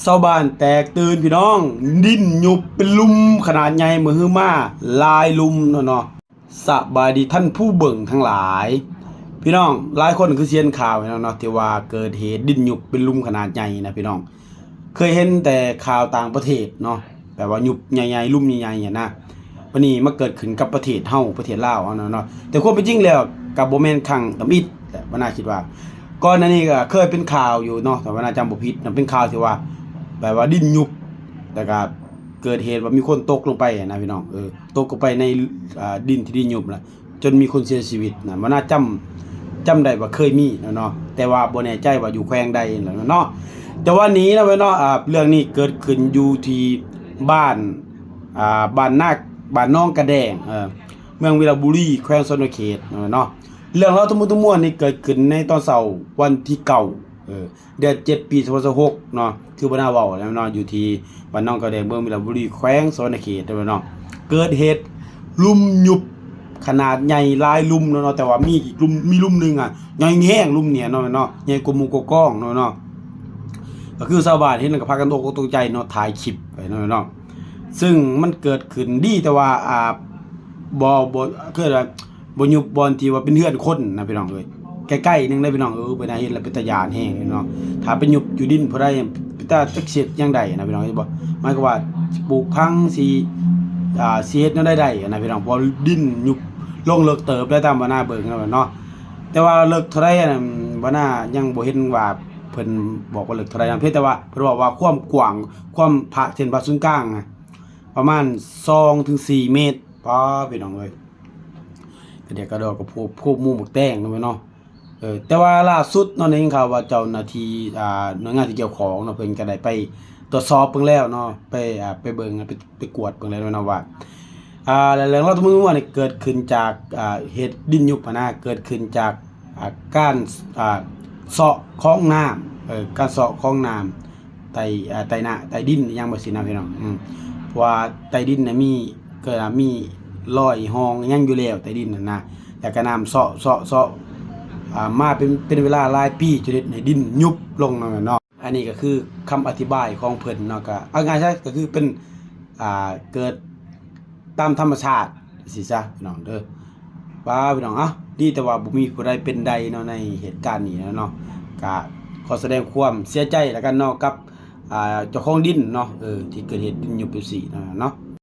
ຊາວບ້ານແຕກຕື່ນພີ່ນ້ອງ, ດິນຍຸບເປັນຫຼຸມຂະໜາດໃຫຍ່ມະຫຶມາຫຼາຍຫຼຸມເນາະເນາະ. ສະບາຍດີທ່ານຜູ້ເບິ່ງທັງຫຼາຍ. ພີ່ນ້ອງຫຼາຍຄົນຄືຊິເຫັນຂ່າວເນາະເນາະ ທີ່ວ່າເກີດເຫດດິນຍຸບເປັນຫຼຸມຂະໜາດໃຫຍ່ນະພີ່ນ້ອງ. ເຄີຍເຫັນແຕ່ຂ່າວຕ່າງປະເທດເນາະ ແບບວ່າຍຸບໃຫຍ່ໆ ຫຼຸມໃຫຍ່ໆຫັ້ນນະ. ບັດນີ້ມາເກີດຂຶ້ນກັບປະເທດເຮົາ ປະເທດລາວເຮົາເນາະເນາະ. ແຕ່ຄວາມເປັນຈິງແລ້ວກໍບໍ່ແມ່ນຄັ້ງທຳອິດແຫຼະ ບັນນາຄິດວ່າ. ກ່ອນໜ້ານີ້ກໍເຄີຍເປັນຂ່າວຢູ່ເນາະ ຖ້າບັນນາຈຳບໍ່ຜິດເນາະ ເປັນຂ່າວທີ່ວ່າ ແບບວ່າດິນຍຸບ ແລ້ວກໍເກີດເຫດວ່າມີຄົນຕົກລົງໄປນະພີ່ນ້ອງ. ເອີ ຕົກລົງໄປໃນ ອ່າ ດິນທີ່ດິນຍຸບລະ ຈົນມີຄົນເສຍຊີວິດນະ. ບັນນາຈຳ ຈຳໄດ້ວ່າເຄີຍມີເນາະເນາະ ແຕ່ວ່າບໍ່ແນ່ໃຈວ່າຢູ່ແຂວງໃດເນາະ. ແຕ່ວ່ານີ້ນະເວີຍເນາະ ອ່າ ເລື່ອງນີ້ເກີດຂຶ້ນຢູ່ທີ່ບ້ານ ອ່າ ບ້ານນາ ບ້ານໜອງກະແດງ ເອີ ເມືອງວິລະບູລີ ແຂວງສະຫວັນນະເຂດເນາະ. ເລື່ອງລາວທັງໝົດທັງມວນນີ້ເກີດຂຶ້ນໃນຕອນເຊົ້າວັນທີເກົ້າ ເອີ ເດືອນເຈັດ ປີສອງພັນຊາວຫົກເນາະ ຄືບັນນາເວົ້າແລ້ວເນາະ ຢູ່ທີ່ບ້ານໜອງກະແດງ ເມືອງວິລະບູລີ ແຂວງສະຫວັນນະເຂດເນາະ. ເກີດເຫດຫຼຸມຍຸບຂະໜາດໃຫຍ່ຫຼາຍຫຼຸມເນາະເນາະ ແຕ່ວ່າມີອີກຫຼຸມ ມີຫຼຸມໜຶ່ງອະ ໃຫຍ່ແຮງ ຫຼຸມນີ້ເນາະເນາະ ໃຫຍ່ກວ່າໝູ່ກວ່າກອງເນາະເນາະ. ກໍຄືຊາວບ້ານເຫັນແລ້ວກໍພາກັນຕົກອົກຕົກໃຈເນາະ ຖ່າຍຄລິບໄວ້ເນາະເນາະ. ຊຶ່ງມັນເກີດຂຶ້ນດີ ແຕ່ວ່າ ອ່າ ບໍ່ ບໍ່ ຄືວ່າ ບໍ່ຍຸບບ່ອນທີ່ວ່າເປັນເຮືອນຄົນນະພີ່ນ້ອງເອີຍ ໃກ້ໆໜຶ່ງເດ້ພີ່ນ້ອງ. ເອີ ເພິ່ນເຫັນແລ້ວເປັນຕາຢ້ານແຮງເນາະ. ຖ້າໄປຍຸບຢູ່ດິນຜູ້ໃດ ເປັນຕາຈັກຊິເຮັດຫຍັງໄດ້ນະພີ່ນ້ອງ ເຫັນບໍ່? ໝາຍຄວາມວ່າຊິປູກຝັງ ຊິ ອ່າ ຊິເຮັດແນວໃດໄດ້ນະພີ່ນ້ອງ ເພາະວ່າດິນຍຸບລົງເລິກເຕີບໄດ້ຕາມບັນນາເບິ່ງເນາະ. ແຕ່ວ່າເລິກເທົ່າໃດນັ້ນ ບັນນາຍັງບໍ່ເຫັນວ່າເພິ່ນບອກວ່າເລິກເທົ່າໃດນະ ພຽງແຕ່ວ່າເພິ່ນເວົ້າວ່າຄວາມກວ້າງ ຄວາມຜ່າ ເສັ້ນຜ່າສູນກາງນະ ປະມານສອງເຖິງສີ່ເມດ. ປ້າ ພີ່ນ້ອງເອີຍ ກະເດຍກະດໍກະໂພກ ໂພກໝູກແຕງເນາະແມ່ນເນາະ. ເອີ ແຕ່ວ່າລ່າສຸດເນາະ ໄດ້ຍິນຂ່າວວ່າເຈົ້າໜ້າທີ່ ອ່າ ໜ່ວຍງານທີ່ກ່ຽວຂ້ອງເນາະ ເພິ່ນກະໄດ້ໄປຕວດສອບເບິ່ງແລ້ວເນາະ ໄປ ອ່າ ໄປເບິ່ງ ໄປ ໄປກວດເບິ່ງແລ້ວເນາະວ່າ ອ່າ ແລະ ເລື່ອງລາວທັງໝົດທັງມວນນີ້ເກີດຂຶ້ນຈາກ ອ່າ ເຫດດິນຍຸບຫັ້ນນະ ເກີດຂຶ້ນຈາກ ອ່າ ການ ອ່າ ເຊາະຂອງນ້ຳ ເອີ ການເຊາະຂອງນ້ຳໃຕ້ ອ່າ ໃຕ້ນະ ໃຕ້ດິນຫຍັງແບບຊີ້ນະພີ່ນ້ອງ. ອືມ ເພາະວ່າໃຕ້ດິນນະມີ ກໍມີລອຍຮ່ອງຫຍັງຢູ່ແລ້ວໃຕ້ດິນຫັ້ນນະ ແລ້ວກໍນ້ຳເຊາະ ເຊາະ ເຊາະ ອ່າ ມາເປັນ ເປັນເວລາຫຼາຍປີ ຈົນເຮັດໃຫ້ດິນຍຸບລົງເນາະ ແມ່ນເນາະ. ອັນນີ້ກໍຄືຄຳອະທິບາຍຂອງເພິ່ນເນາະ. ກໍເອົາງ່າຍຊະ ກໍຄືເປັນ ອ່າ ເກີດຕາມທຳມະຊາດຊີ້ຊະ ພີ່ນ້ອງເດີ. ວ່າ ພີ່ນ້ອງ ເອົ້າ ດີແຕ່ວ່າບໍ່ມີຜູ້ໃດເປັນໃດເນາະ ໃນເຫດການນີ້ເນາະ. ກະຂໍສະແດງຄວາມເສຍໃຈລະກັນເນາະ ກັບ ອ່າ ເຈົ້າຂອງດິນເນາະ ເອີ ທີ່ເກີດເຫດດິນຍຸບຈັ່ງຊີ້ເນາະ.